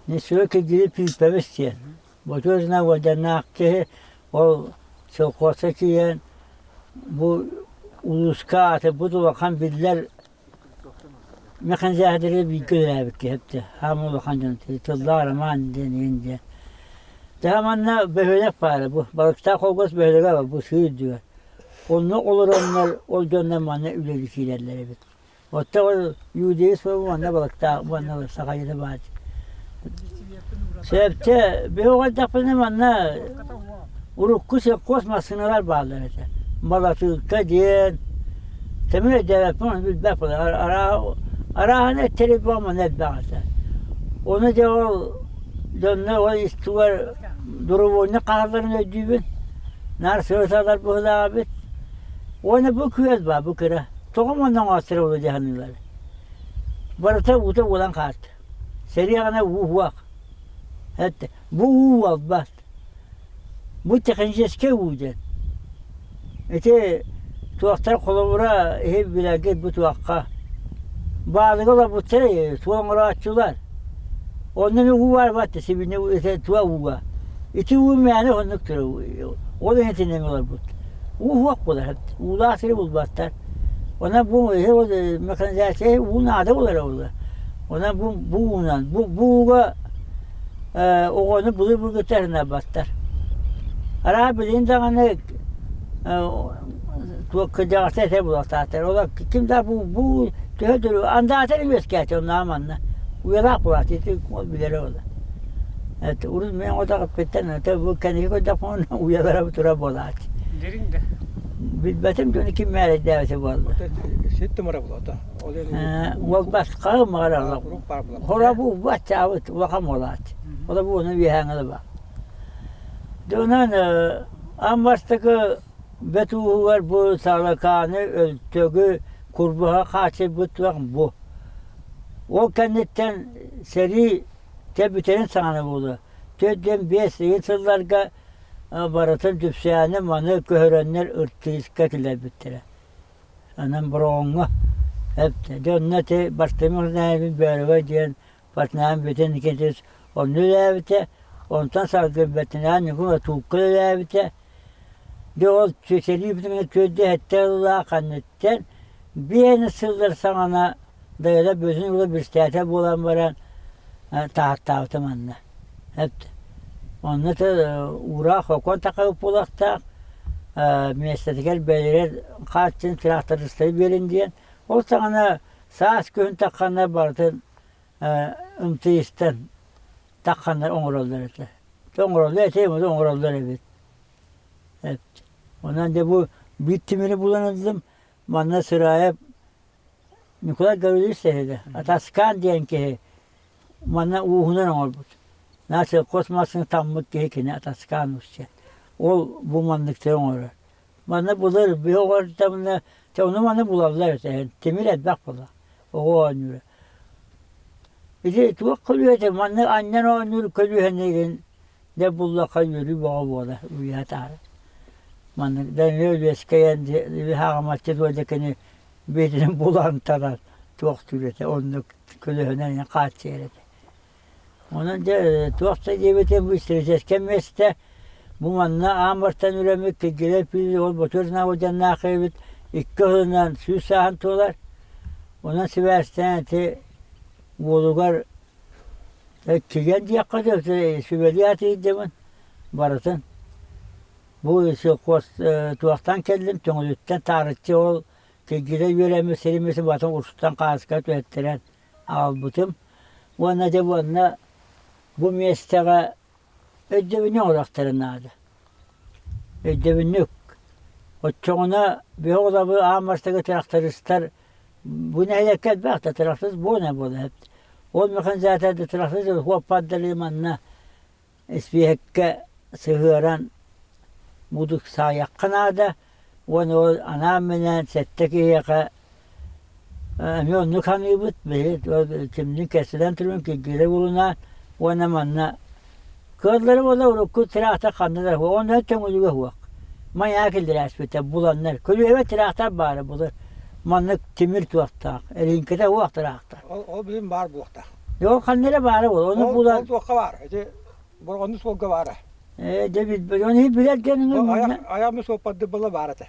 Несүө киргили Пииппэбис диэн. Ботуозна уордьаннаах киһи ол совхозка киирэн бу улууска аатырбыт улахан биллэр механизаторы бииргэ үлэлээбит киһи эбит. Хаама улахан дьон тыллаах Роман диэн иһин диэн. Төһө манна бөһүөлэк баара бу Балыктаах холкуос бөһүөлэгэ баар бу сыыр үрдүгэр. Онно олороннор ол дьоннор манна үлэлии киирэллэр эбит. Оттон иудеи суоҕу манна балыктаах уонна сахайыта баар. Сөптө биһи оҕойдохпуна манна урукку сельхоз массыыналар бааллар этэ. Малатыылка диэн тэмир өйдөөбөппүн ону билбэппин арааһын эттэри буолан манна элбэх этэ. Ону дьэ ол дьонно ол истугар доровольник хаалларын өйдүүбүн. Наар сырыталар быһыылаах эбит. Уонна бу күөл баар бу кыра. Тоҕо манна оҥоостор буолуо дии саныыллар. Барыта уута уолан хаалта. Сэриэҕинэ уу уһуох. Эт бу уу уолбат. Бу техническэй уу диэн. Ити туохтар холобура иһи билэргит бу туохха. Баалыга олорбуттар туох оҥорооччулар. Онно эмиэ уу барбат сибини туа ууга. Ити уу мээнэ оннук турар. Ол иһин итинэн олорбут. Уу суох буолар. Уулаах сири булбаттар. Онон бу механизация уу наада буолар буолар. Онон бу бу уунан бу бу ууга оҕону былыр-былыргыттан аһынарбаттар. Араа билигин даҕаны туох кырдьаҕастар этэ буолуохтаахтар. Олор ким да бу бу төһө дөрү андаатар үөскээччи оннооҕор манна. Уйалаах буолааччы ити билэрэ буолар. Это урут мен отаҕыппыттан это бу кэнники көрдөхпүнэ уйалара тура буолааччы. Дириҥ да. Билбэтим дьону ким мээрэйдээбитэ буолла. Сит тымыра буолуота. Уолбас хаһы маҕаралла. Хора бу баччаабыт улахан буолааччы. Ола бу ону үөһээҥи ба. Дьонон аан бастакы бэт ууһугар бу салакааны өлтөгү курбуһа хааччыйбыт туох бу. Ол кэнниттэн сэрии дьэ бүтэрин саҕана буолуо. 45 ыйын сылларга барытын Дүпсээни маны көһөрөннөр Ыртыыска киллэрбиттэрэ. Онон Бороҕоҥҥо эптэ. Дьэ онно ити бастакы Бөөрөбөй диэн Партнерым Бүтүн Никитич онно үлэлээбитэ, онтон салгыы бэтинээн Ньукула Туукка үлэлээбитэ. Дьэ ол сэрии бүтүнэ түөрдэ сэттэ сыллаах кэнниттэн биэни сыллар саҕана Дайыла Бүтүн уола бирстээтэ буолан баран таһаттаабыта манна. Эт онно уураах окон такайбыт буолуохтаах миэстэтигэр бэлиэр хааччын тыраахтарыстары биэрин диэн ол саҕана саас күһүн тахханна барытын ымтыйыстан тахханнар оҥороллор этэ. Оҥороллор этэ, оҥороллор эбит. Онон дьэ бу биир тимири булан ыллым. Манна Сыраайап Николай Гаврильевич эһиги Атаскаан диэн киһи манна ууһунан оҥорбут. Наа космосны таммыт киһи кини Атаскаан уус диэн. Ол бу манныктары оҥорор. Манна былыр биһи оҕордомуна ону маны булаллар этэ. Тимир элбэх буолла оҕо оонньуура. Ити туох көлүөтэ манна анньан оонньуур көлүөһэнигин дьэ буллахха үөрүү бөҕө буолар уйа таары. Маннык Данил үөскэйэн хаҕамаччы дуо кини биэтинэн булан талан туох түүр этэ оннук көлөһөнөн хааччыйар этэ. Онон дьэ туох да диэбитим бу историческай миэстэ бу манна аан бастаан үлэммит Киргиэлэй Пиилий ол Ботур Наводяннаах эбит икки ыһынан 100 сааһын туолар. Онон сибээстээн ити уолугар кигэн диэххэ сөп сүбэлии атыырдыбын барытын. Бу сельхоз туохтан кэллим Төҥүлүттэн таарыччы ол Киргиэлэй үөрэммит сирим батын урсуттан хааска түһэттэрэн аҕалбытым уонна дьэ уонна бу миэстэҕэ өйдөбүнньүк оҥоруохтарын наада. Өйдөбүнньүк. Оччоҕуна биһи оҕолорбут аан бастакы тырахтарыстар бу нэһилиэккэ элбэх да тырахтарыс буона буола Ол механизатор да тырахтарыс хуоппардары манна Испииһэккэ сыһыаран мудук саайахха наада уонна ол анаан-минээн сэттэ киһиэхэ эмиэ оннук саныыбыт биһиги кимниин кэпсэтэн туран Киргиэлэй уолунаан уонна манна кыаллара буоллар урукку тыраахтар ханна да суох онно Төҥүлүгэ суох Майаа киллэрээспитэ буланнар көлүөһэ тыраахтар баара былыр маннык тимир туохтаах эриҥкэтэ суох тыраахтар Ол, ол билим баар буолуохтаах. Дьэ ол ханна эрэ баара буолуо. Ону Ол булан ол туохха баар? Ити Борҕонну суолга баара. Ээ, дьэ билбэт. Ону билэр дьон Бу айах айаҕым суоппардыы була баар этэ.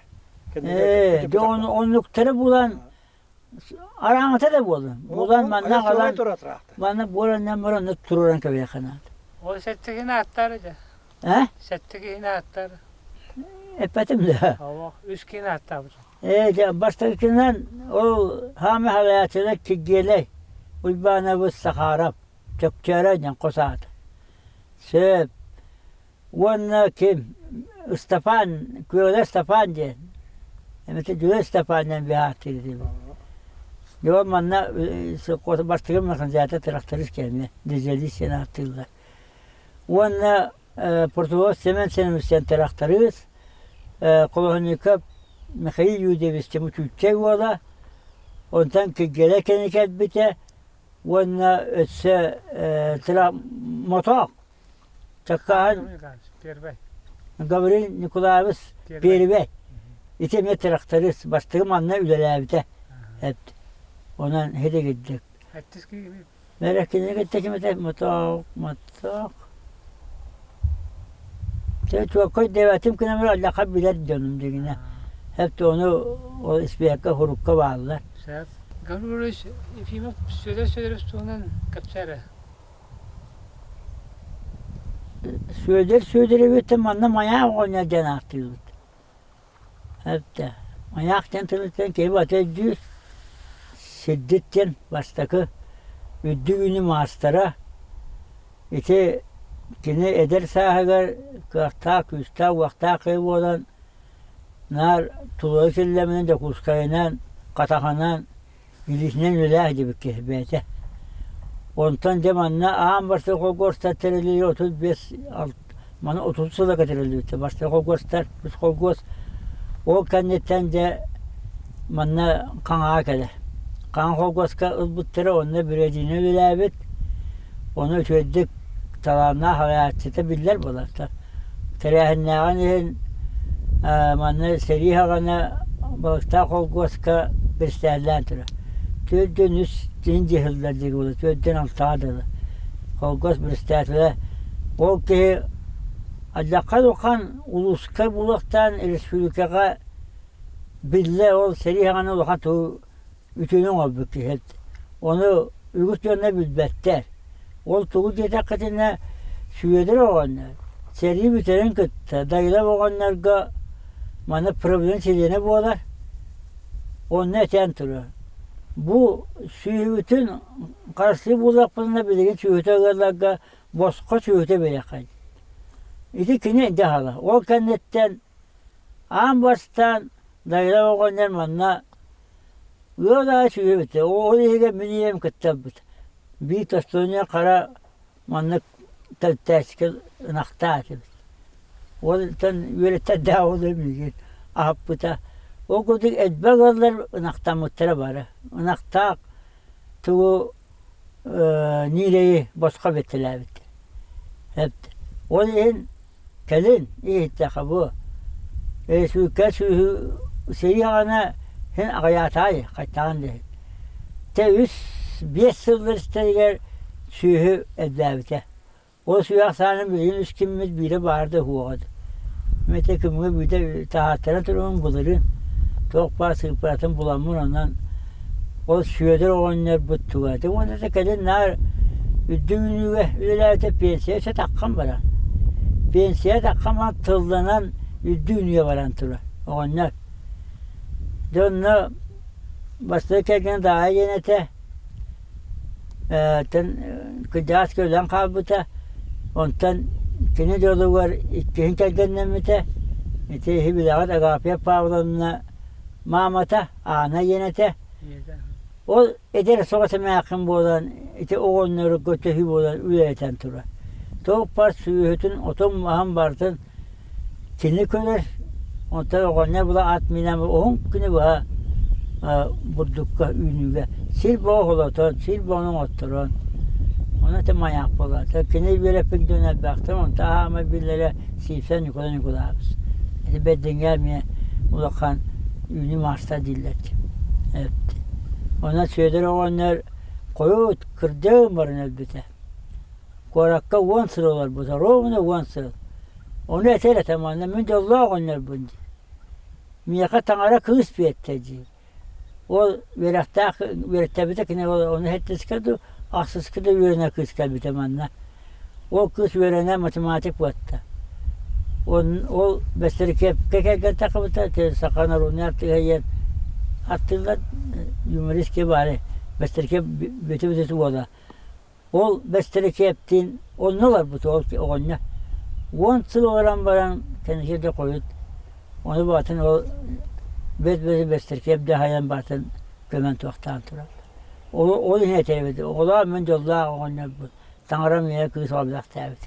Ээ, дьэ оннуктары булан Араҥата да буоллун. Булан манна аҕалан манна буоланнан баран онно туруоран кэбиһиэххэ наада. Ол сэттэ ааттар этэ. Э? Сэттэ киһини ааттар. Эппэтим да. Олох үс киһини ааттаабытым. Ээ, дьэ, бастакытынан ол хаама халааччылар Киргиэлэй Уйбаанабыс Сахаров Чөкчөөрө диэн хос аата. Сөп. Уонна ким Ыстапаан, Күөлэ Ыстапаан диэн. Эмэтэ Дьүлэй Ыстапаан диэн биһааттыыр этибит. Дьэ манна бастакы механизатор тракторист кэлмэ, дизелист диэн ааттыыллар. Уонна Португал Семен Семенович диэн тракторист, Колоһунньуков Михаил Юрьевич Чүччэй уола, онтон Киргиэлэй кэнники кэлбитэ уонна өссө Мотоок Чаккааһын Гаврил Николаевич Первэй ити эмиэ тракторист бастакы манна үлэлээбитэ эт онон һиригирдик Бэрэ кинини кытта ким этэ мотоок мотоок Чэ чуоккай диэбэтим гынан аллаха билэр дьонум дигинэ эт ону ол испиэккэ хурукка бааллар Гаврил Иванович Ефимов Сүөдэр Сүөдэров туһунан кэпсээ эрэ. Сүөдэр Сүөдэрэбиттэн манна Майаах оҕонньор диэн ааттыыбыт. Эптэ Майаах диэн тылыттан киһи бата өйдүүр. Сирдьит диэн бастакы үрдүк үүнүү маастара. Ити кини эдэр сааһыгар кыахтаах, күүстээх, уохтаах киһи буолан наар Тулуйа Киллэминэн, Дьокуускайынан, Хатаханан Илиитинэн үлэлээх диэбит киһи бэйэтэ. Онтон дьэ манна аан бастакы холкуостар тэриллии 35 маны 30 сыла көтүрүллүбүтэ. Бастакы холкуостар, үс холкуос ол кэнниттэн дьэ манна Хаҥаҕа кэлэр. Хаҥа холкуоска ылбыттара, онно биригэдьииринэн үлэлээбит. Ону үчүгэйдик талааннаах салайааччыта биллэр буолар. Тэрээһиннээҕин иһин манна сэрии саҕана Балыктаах холкуоска бэрэссэдээтэллээн турар. Түөртүн үс тиһин дьиһиллэр диэки буолар, түөртүн алтаҕа дылы. Холкуос бэрэссэдээтэлэ ол киһи алдьархай улахан улууска буолуохтаан республикаҕа биллэ ол сэрии саҕана улахан тугу үтүөнү оҥорбут киһи. Ону үгүс дьонно билбэттэр. Ол тугу диэтэххитинэ, Сүөдэр оҕонньор сэрии бүтэрин кытта Дайылап оҕонньорго маны правление чилиэнэ буолар. Онно этэн турар: Бу сүөһүбүтүн харыстыы буоллахпытына билигин сүөһүтэ ыалларга босхо сүөһүтэ биэриэххэ. Ити кини дьаһала. Ол кэнниттэн аан бастаан Дайылап оҕонньор манна Ыал аайы сүүйэбит. Ол иһигэр мин ийэм кыттарбыт. Биир тостуонньа хара маннык тэлтээччикэ ынахтаах этибит. Ол-тан үөрэттэрдээх оҕолор миигин аһаппыта. Ол курдук элбэх ыаллар ынахтаммыттара бары. Ынахтаах тугу ньирэйи босхо бэттэлээбиттэр. Ол иһин Кэлин иһиттэххэ бу сүүккэ сүүһү сэрии аҕана син аҕыйаатаай хайтаҕын да иһин. Тэ үс биэс сыллар истэригэр сүөһү элбээбитэ. Ол сүөһү ахсаанын билигин үс киммит биирэ баара да суоҕа. Мэтэ күҥҥэ бүтэ таһааттара турабын былырыын туох баар сыыппаратын буламмын онон Ол Сүөдэр оҕонньорбут туга этэ уонна да кэлин наар үрдүк үүнүүгэ үлэлээбитэ пенсия өссө таххан баран. Пенсия таххан баран тылланан үрдүк үүнүүгэ баран турар оҕонньор. Дьэ онно бастакы кэргэнэ Даайа диэн этэ. Э кырдьаҕас өлөн хаалбыта. Онтон кини дьолугар иккиһин кэргэннэммитэ. Ити иһи билэҕит Агафья Павловна маамата Аана диэн этэ. Ол эдэр соҕус эмээххин буолан ити оҕонньорго төһүү буолан үлэлэтэн турар. Туох баар сүөһүтүн, отун-маһын барытын кини көрөр. Онтон оҕонньор була ат миинэн уһун күнү быһа бурдукка үүнүүгэ сир бөҕө холотон, сир бөҕөнү оҥотторон ону ити майаах буолаата. Кини үөрэппит дьон элбэхтэр, онтон аһаамай биллэрэ Сивцев Николай Николаевич. Ити Бэрдиҥҥэ эмиэ улахан үүнүү маастар дииллэр. Онон Сүөдэр оҕонньор Хойут кырдьаҕым баран өлбүтэ. Куоракка 10 сыл олорбута, ровно 10 сыл. Ону этэр этэ манна мин дьоллоох оҕонньорбун дии. Миэхэ таҥара кыыс биэртэ дии. Ол үөрэхтээх үөрэттэбитэ кини ол ону сэттискэ дуу, ахсыска да үөрэнэр кыыс кэлбитэ манна. Ол кыыс үөрэнэ математик буолта. Ол Бэстэрикиэпкэ кэргэн тахсыбыта, саха народнай артыыһа диэн аттыыллар, юморист киһи баары Бэстэрикиэп бүтү-бүтү уола. Ол Бэстэрикиэптиин онно олорбут ол оҕонньор. 10 сыл олорон баран кэнники да хойут ону баҕатын ол бэт-бэт Бэстэрикиэп дьаһайан баҕатын көмөн туохтаан тураллар. Ол, ол иһин этэбит, оҕолоор мин дьоллоох оҕонньорбун, таҥарам ийэ кыыс оҕолоохтообут.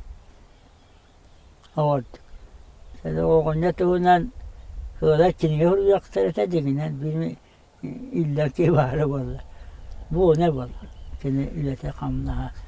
Оҕордук. Оҕонньор туһунан кыалар кинигэ суруйуохтар этэ дьиҥинэн биир иллэҥ киһи баара буолла. Буона буолла кини үлэтэ-хамнаһа.